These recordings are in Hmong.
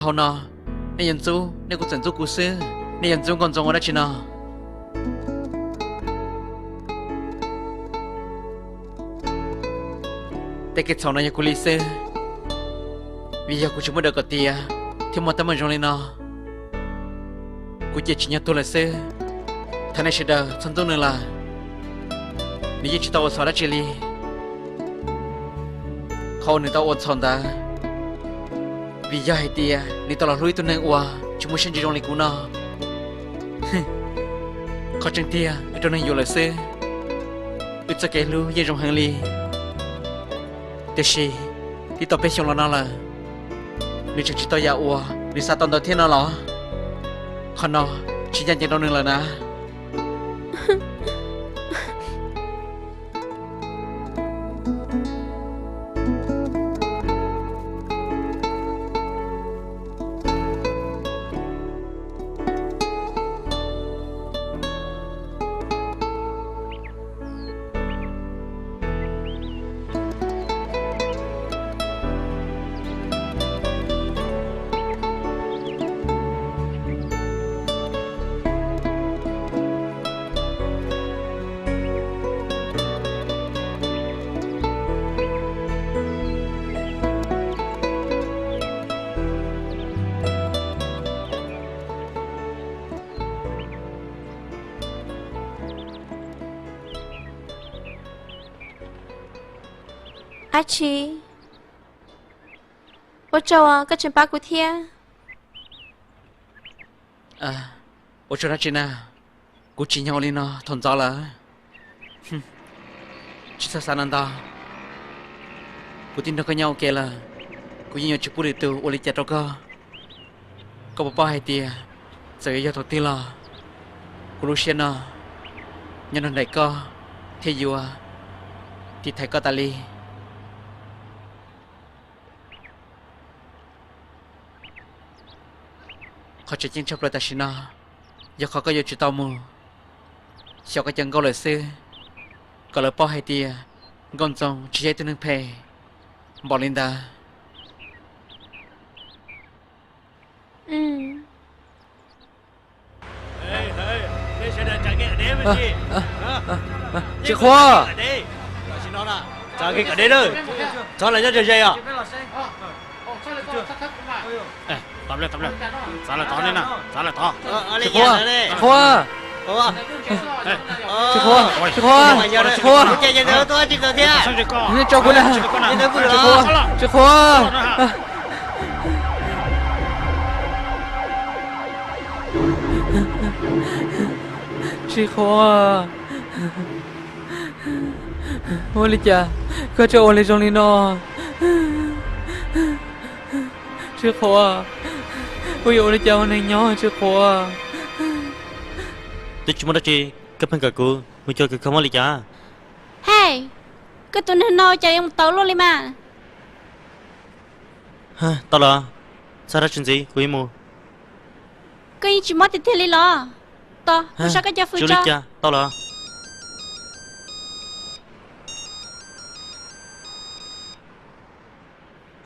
Hauv no, nej yuav ntxub, nej kuj txawm ntxub kuv xwb. Nej yuav ntxub Nkauj Ntxoov ua dab tsi no? Tej kev txhaum no yog kuv li xwb, vim yog kuv tsis muaj daws kom tiav thiab muaj teeb meem zoo li no, kuv ces tsim nyog tuag lawm xwb. Thov nej sawv daws txhob ntxub nws lawm, nws yeej tsis tau ua txhaum dab tsi li. Qhov uas nws tau ua txhaum ntawd, vim yog hais tias nws tau los hlub ib tug neeg uas tsis muaj siab ntsws zoo li kuv no. Qhov tseeb tiag wb raug neeg yuam lawm xwb, wb txoj kev hlub yeej zoo heev li. Tiam sis tib tau peb xyoos los no lawm, nws tseem tsis tau yam uas nws xav tau ntawd thiab no los? Qhov no tsis ncaj ncees rau nws lawm na. Ab tsi, ua tsaug koj tseem pab kuv thiab. Ua tsaug dab tsi na, kuv tsim nyog ua li no thaum ntxov lawm. Tsis txhob xav no ntau, kuv twb nrog koj nyob ua ke lawm, kuv yeej yuav tsis pub lwm tus ua li cas rau koj. Koj puas paub hais tias txawm yuav yog thaum twg los kuv lub siab no nyob nrog nraim koj thiab yuav tiv thaiv koj tas li. Qhov tseem ceeb tshaj plaws tam sim no yog qhov koj yuav tsis tau mus xyuas koj cov nkauj lawm xwb, kom lawv paub hais tias Nkauj Ntxoo tsis yog ib tug neeg phem npaum li ntawd. Tsis Qhua, txav kev kom deb lawm, txhob los nyob ze ze os. Tsis Qhua, Tsis Qhua, Tsis Qhua, Tsis Qhua, Tsis Qhua, tso kuv na, Tsis Qhua, Tsis Qhua. Tsis Qhua, ua li cas koj tseem ua li zoo li no? Tsis Qhua, wb yuav ua li cas ua neeg nyob Tsis Qhua? Twb tsis muaj dab tsi, koj pheej kawm kuv mus cuag kawg kho muaj li cas? Hej, koj tus neeg no cas yuav mus tau luaj li mas. Tau lawm, txhob hais dab tsi ntxiv, kuv yuav mus. Koj yeej tsis mob tiag tiag li los? Tos kuv saib koj cov fwj tso. Tau lawm.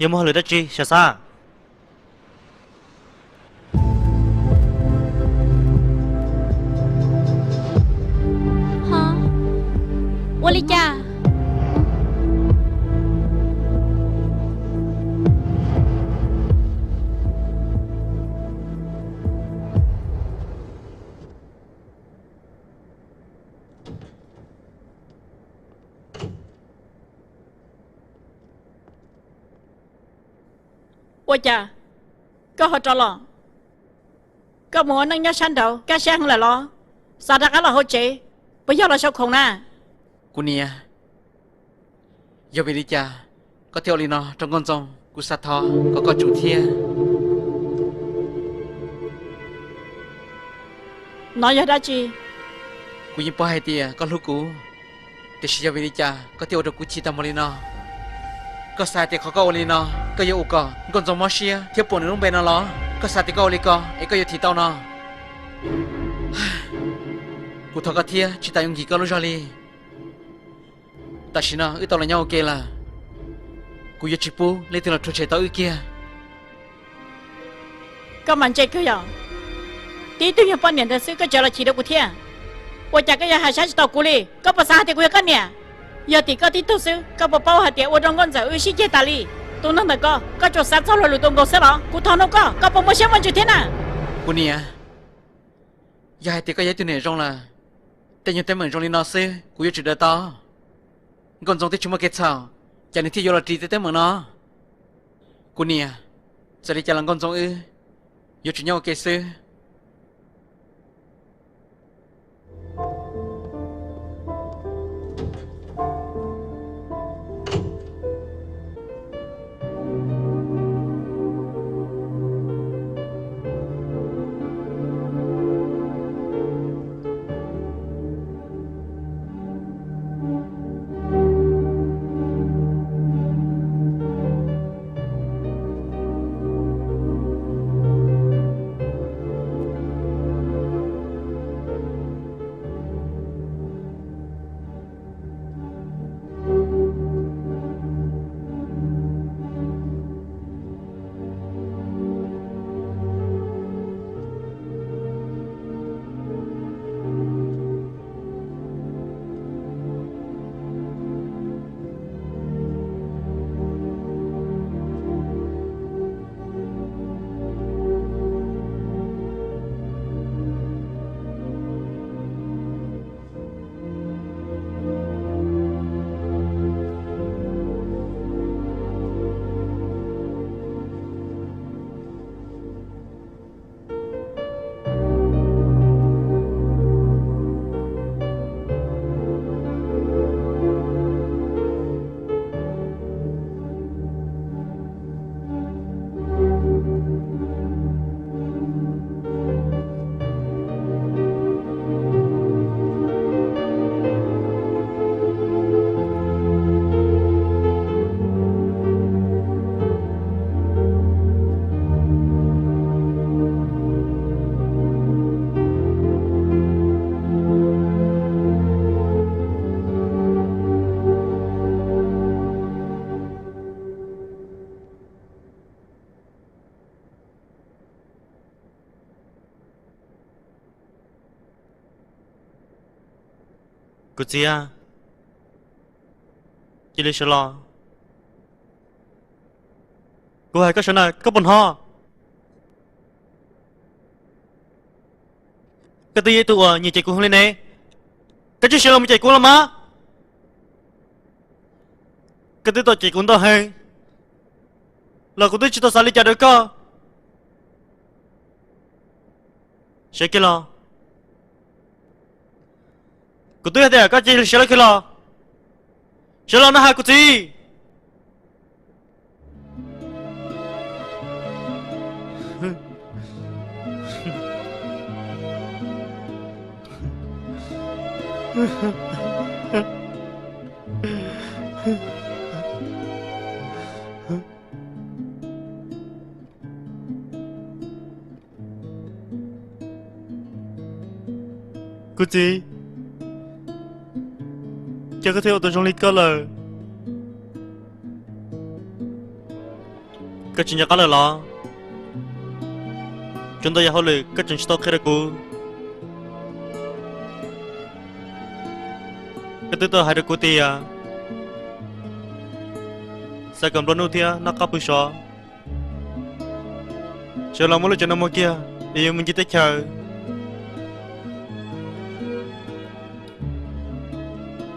Yog muaj hauj lwm dab tsi xav xav? Ua li cas? Ua cas koj ho rov los? Koj mus ua neej nyob sab nraud kaj siab heev lawm los? Xav rov qab los hauv tsev, puas yog los sau khoom na? Kuv niam, yog vim li cas koj thiaj ua li no rau Nkauj Ntxoo? Kuv xav thov kom koj tsum thiab. No yog dab tsi? Kuv yeej paub hais tias koj hlub kuv, tiam sis yog vim li cas koj thiaj ua rau kuv chim tag npaum li no? Koj xav tias qhov koj ua li no, koj yuav ua kom Nkauj Ntxoo mob siab thiab puas nws lub npe no los? Koj xav tias koj ua li ko es koj yuav thim tau no? Kuv thov koj thiab tsis tas yuav nkim koj lub zog li. Tam sim no wb tau los nyob ua ke lawm, kuv yuav tsis pub leej twg los rhuav tshem tau wb kiag. Koj mas ntse kawg yog. Tib tug yog poj niam ntawd xwb koj tseem los chim rau kuv thiab. Ua cas koj yuav hais saib tsis taus kuv li? Koj puas xav hais tias kuv yog koj niam? Yog tim koj tib tug xwb koj puas paub hais tias ua rau nkauj ntxawm wb sib ceg tas li? Tus neeg ntawm koj, koj tsuas xav txog luag lus tus nkaus xwb los? Kuv thov nug koj, koj puas muaj siab muaj ntsws thiab na? Kuv niam, yog hais tias koj yog ib tug niam zoo lawm, tej nyuag teeb meem zoo li no xwb kuv yuav tsum daws tau. Nkauj Ntxoov twb tsis muaj kev txhaum, cas nws thiaj yuav los ris tej teeb meem no? Kuv niam, txawm li cas los Nkauj Ntxoov wb yuav tsum nyob ua ke xwb. Kuv txiv, cia li sawv los. Kuv hais koj sawv na, koj puas hnov? Koj twb yog ib tug uas nyiam cem kuv heev li ne, koj tsis sawv los mus cem kuv los mas. Koj twb tau cem kuv ntau heev los kuv twb tsis tau xav li cas rau koj. Sawv kiag los. Kuv twb hais tias koj cia li sawv los kiag los. Sawv los no hais kuv txiv. Kuv txiv, cas koj thiaj ua tau zoo li koj lawm? Koj tsis nco qab lawm los? Tshuav ntau yam hauj lwm koj tseem tsis tau qhia rau kuv. Koj twb tau hais rau kuv tias xav kom nplua nuj thiab noj qab pw sov, sawv los muab lub tsev no muag kiag es yuav mus ncig teb chaws.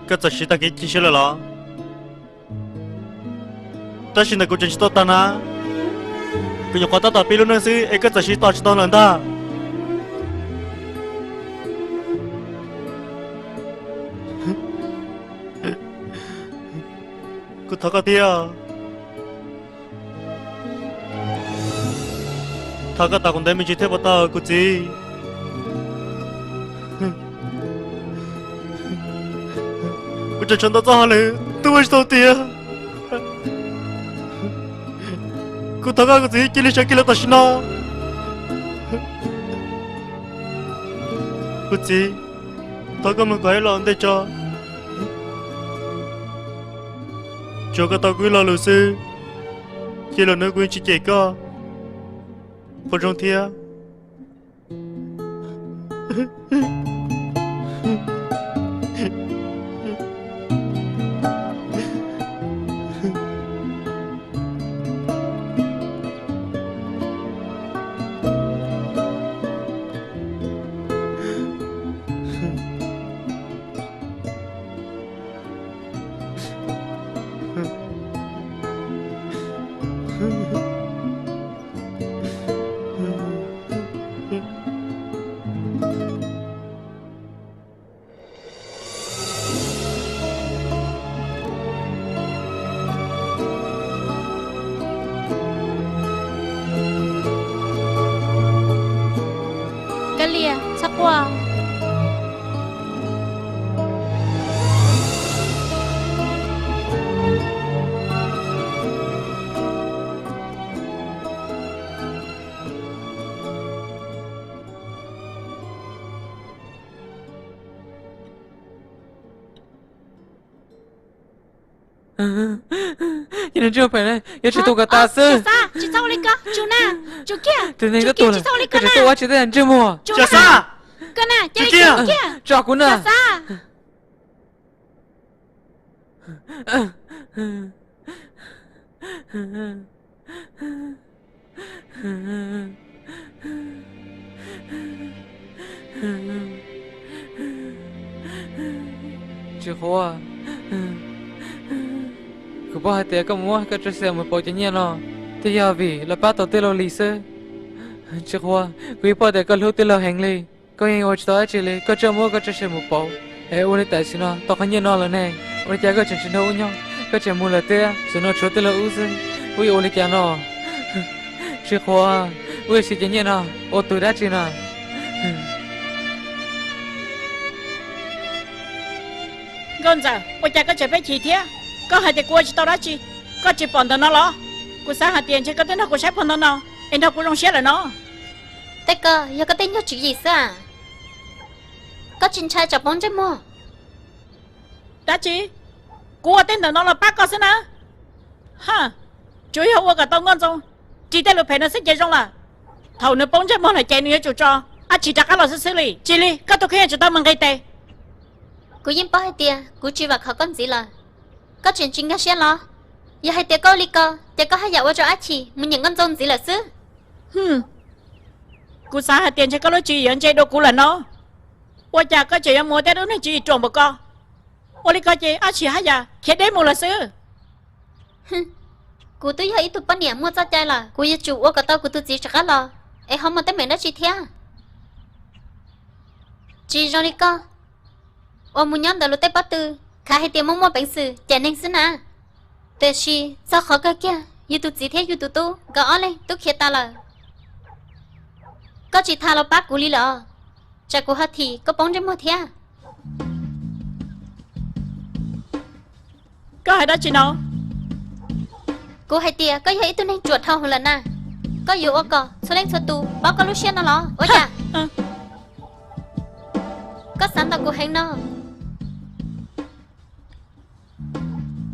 Koj txawm siv tag kev cia siab lawm los? Tab sis ntawm kuv tseem tsis tau tag na. Kuv nyuam qhuav tab tom pib lub neej xwb es koj txawm siv tos tsis tau lawm ntag. Kuv thov koj thiab. Thov koj tos kuv ntev me ntsis thiab puas tau kuv txiv? Kuv tseem tshuav ntau txoj hauj lwm twb ua tsis tau tiav. Kuv thov koj kuv txiv cia li sawv kiag los tam sim no. Kuv txiv, thov koj mloog kuv hais los ua ntej tso. Tsuav koj tau kuv ib lo lus xwb, cia li hnub kuv yeej tsis cem koj. Phooj Zoo thiab. Kab Lia, txhob quaj. Yuav tsis tu kom tas xwb. Tus neeg twb tuag lawm, koj tseem tuaj ua tsis tau ntsej muag. Tso kuv na. Tsis Qhuav, kuv paub hais tias koj mus muab koj tso sia mus pauv cov nyiaj no, twb yog vim lawv pab tau tij laug Lis xwb. Tsis Qhuav, kuv yeej paub tias koj hlub tij laug heev li, koj yeej ua tsis tau dab tsi li, koj tseem muab koj tso sia mus pauv. Es ua li tam sim no tau qhov nyiaj no lawm ne, ua li cas koj tseem tsis nrog wb nyob, koj tseem mus lawm thiab, tam sim no tshuav tij laug wb xwb, wb yuav ua li cas no? Tsis Qhuav, wb yuav siv cov nyiaj no ua tus dab tsi no? Nkauj Ntxawm, ua cas koj tseem pheej chim thiab? Koj hais tias kuv ua tsis tau dab tsi, koj tsis pom ntawm no los? Kuv xav hais tias ntshe koj twb nrog kuv saib puag ntawm no es nrog kuv zoo siab lawm no. Tej ko yog koj tej nyuag tswv yim xwb as. Koj tsis ntshai tsam poob ntsej muag? Dab tsi? Kuv ua tej ntawm no los pab koj xwb na. Ha, tsuas yog ua kom tau Nkauj Ntxoo ris tej lus phem no xwb ces zoo lawm. Thaum nws poob ntsej muag lawm ces nws yuav tsum tso ab tsi rov qab los xwb xwb li. Tsis li, koj tus kheej yuav tsum tau mus nqis tes. Kuv yeej paub hais tias kuv tsis vam khom koj ntxiv lawm. Koj tseem tsis nkag siab los? Yog hais tias koj ua li ko ces koj haj yam ua rau ab tsi mus nyiam Nkauj Ntxoo ntxiv lawm xwb. Kuv xav hais tias ntshe koj lub tswv yim yuav ntse dua kuv lawm no. Ua cas koj tseem yuav mus ua tej lub neej tswv yim ruam npaum ko? Ua li ko ces ab tsi haj yam khiav deb mus lawm xwb. Kuv twb yog ib tug poj niam muaj txoj cai lawm, kuv yuav tsum ua kom tau kuv tus txiv rov qab los, es ho muaj teeb meem dab tsi thiab? Tsis zoo li koj uas mus nyob ntawm luag tej pob tw, khav hais tias muaj muaj peev xwm cawm neeg xwb na. Tiam sis txog qhov kawg kiag yus tus txiv thiab yus tus tub nkawd ob leeg twb khiav tas lawm, koj tsis tham los pab kuv li lawm, tsam kuv ho thim koj poob ntsej muag thiab. Koj hais dab tsi no? Kuv hais tias koj yog ib tug neeg ruam dhau hwv lawm na. Koj yuav ua kom txhua leej txhua tus paub koj lub siab no los ua cas? Koj xav ntaus kuv heev no.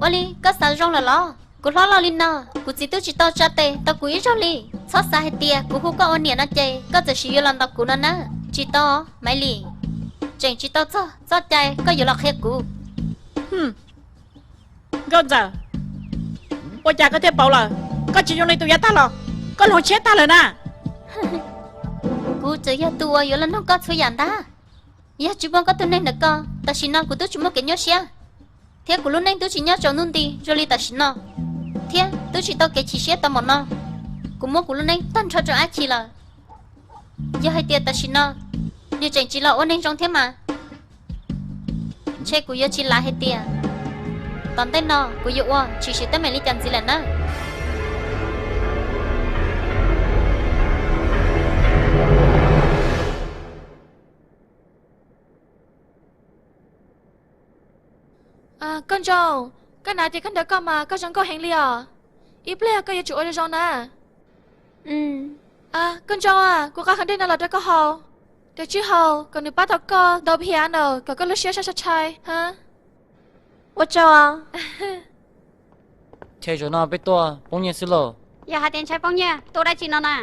Ua li koj xav zoo lawm los? Kuv hlob loj li no, kuv txiv twb tsis tau tsa tes tau kuv ib zaug li. Txhob xav hais tias kuv hu koj ua niam no ces koj txawm sis yuav los ntaus kuv no na. Tsis tau, Maiv Lis, tseem tsis tau txog txoj cai koj yuav los qhia kuv. Nkauj Ntxawm, ua cas koj thiaj pauv lawm? Koj tsis zoo li tus yav tag los? Koj hloov tshiab tag lawm na. Kuv txawm yog tus uas yuav los nug koj txhua yam ntag. Yog tsis muaj koj tus neeg ntawm ko, tam sim no kuv twb tsis muaj kev nyuaj siab, thiab kuv lub neej twb tsis nyob tsaus ntuj nti zoo li tam sim no, thiab twb tsis tau kev chim siab tau npaum no. Kuv muab kuv lub neej tag nrho rau Ab Chim lawm. Yog hais tias tam sim no nws tseem tsis los ua neeg zoo thiab mas, ntshe kuv yuav tsis lav hais tias tom ntej no kuv yuav ua tshwm sim teeb meem li cas ntxiv lawm nawb. Koj Ntsoov, koj hnav tias koj nrog koj mas koj zoo nkauj heev li os. Ib pliag koj yuav tsum ua zoo zoo na. Koj Ntsoov, kuv qhov dej no los rau koj haus, rau Tswb haus kom nws pab tau koj ntau phiab na, kom koj lub siab sab sab tshai. Ua tsaug. Ces zaum no peb tuaj poob nyiaj xwb lauj? Yog hais tias ntshai poob nyiaj tuaj dab tsi no na?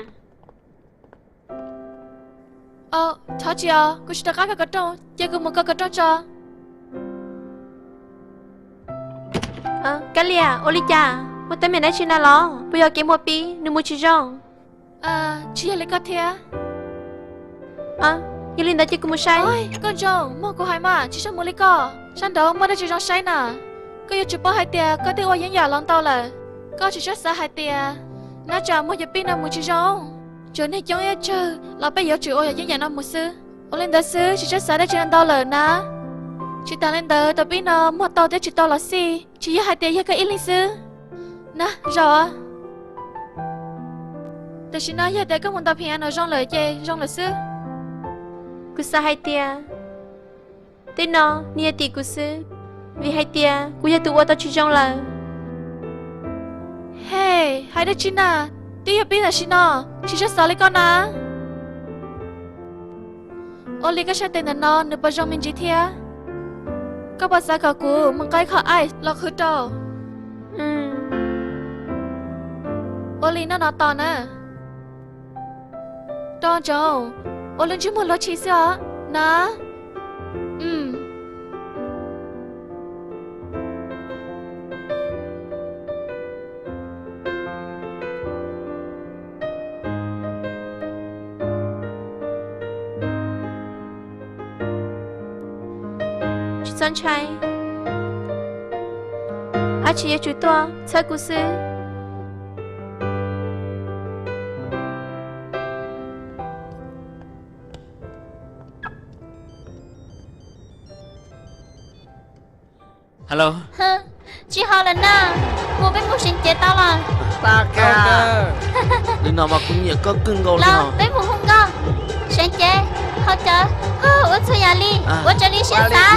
Thov tsis os, kuv tsis rov qab koj ko rooj, cia kuv mus koj ko rooj tso. Kab Lias, ua li cas? Muaj teeb meem dab tsi na los? Puas yog kev muag pib nws mus tsis zoo? Tsis yog li koj thiab. Yog li ntawd cia kuv mus saib. Koj ntsoov mog, kuv hais mas tsis txhob mus li koj. Sab nraud muaj dab tsi zoo saib na. Koj yuav tsum paub hais tias koj twb ua yeeb yam los ntau lawm. Koj tsis txhob xav hais tias nab tsam muag cov pib no mus tsis zoo. Tsuas neeg coob ib tsawg los peb yuav tsum ua yam yeeb yam no mus xwb. Ua li ntawd xwb, tsis txhob xav dab tsi ntau lawm na. Tsis tas li ntawd, tus pib no muag tau thiab tsis tau los xij, tsis yog hais tias yog koj ib leeg xwb. Na, zaum. Tam sim no yog tias koj mus ntaus phim no zoo lawm ces zoo lawm xwb. Kuv xav hais tias tej no nws yog tim kuv xwb, vim hais tias kuv yog tus ua tau tsis zoo lawm. Hej, hais dab tsi na? Twb yog pib tam sim no, tsis txhob xav li koj na. Ua li koj saib tes ntawm no nws puas zoo me ntsis thiab? Koj puas xav kom kuv mus nqa ib qho ice los qhwv rau? Ua li noj no tos na. Tos ntsoov, ua lub ntsej muag luag tshis xwb os na. Tsis txhob ntshai, Ab Tshis yuav tsum tuaj txhawb kuv xwb. Tsis haus lawm na, mus peb mus seev cev tau los? Li no mas kuv nyiam koj kawg nkaus li. Peb mus hu nkauj seev cev, haus cawv, ua txhua yam li ua raws li siab xav.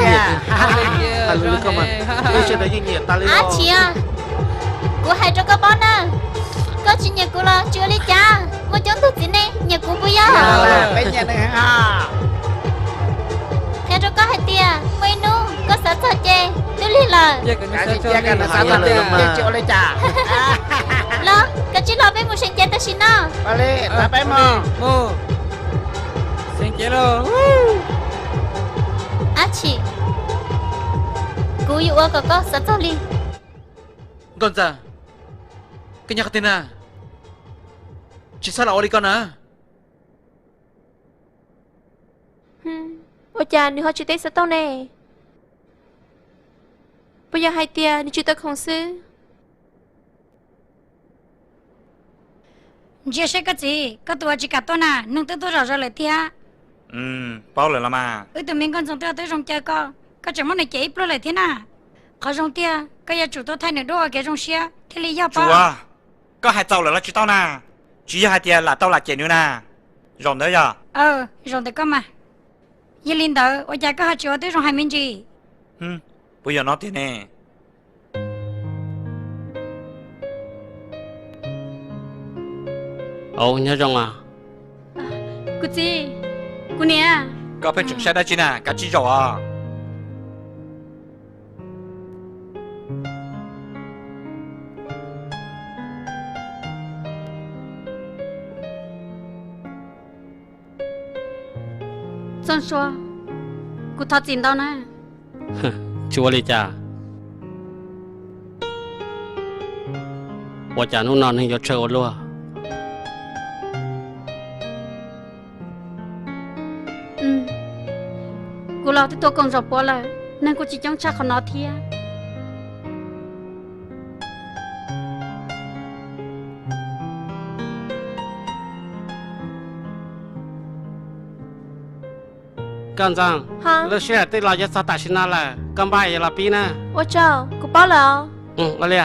Hais lus li koj mas, sawv daws yeej nyiam tas li. Ab Tshis, kuv hais rau koj paub na, koj tsis nyiam kuv los tsis ua li cas, muaj coob tug txiv neej nyiam kuv puas yog? Qhia rau koj hais tias muaj ib hnub koj xav txog ces twb lig lawm. Los, koj tsij los peb mus seev cev tam sim no. Ab Tshis, kuv yuav ua kom koj xav txog li. Nkauj Ntxawm, koj nyob qhov twg na? Tsis txhob lam ua li ko na. Ua cas nws ho tsis teb xav tau ne? Puas yog hais tias nws tsis tau khoom xwb? Ntsia seb koj txiv, koj tus uas tsis kam tuaj na, neeg twb tuaj zom zaws lawm thiab. Paub lawm los mas. Wb tus me Nkauj Ntxoog twb twb zoo caw koj, koj tseem muab nws cem ib pluag lawm thiab na. Qhov zoo tiag, koj yuav tsum tuaj thaij nws duab ua kev zoo siab thiaj li yog pob. Koj hais txaus lawm los tsis tau na? Tsis yog hais tias lam tau lam cem nws na. Zaum ntawd yog? Zaum ntawd koj mas. Yog li ntawd ua cas koj ho tsis ua twb zoo hais me ntsis? Puas yog no tiag ne? Au, nyob zoo. Kuv txiv, kuv niam. Koj pheej tseem saib dab tsi na, kav tsij zaum os. Txooj Sua, kuv thov txim ntau na. Tsis ua li cas. Ua cas hnub no neeg yuav tsawg ua luaj. Kuv los twb tuaj koom zaum puav lawm, neeg kuj tsis coob tshaj qhov no thiab. Koj Ntxoog, lub sij hawm twb los yuav txog tam sim no lawm, koj npaj yuav los pib na. Ua tsaug, kuv paub lawm os. Ua li.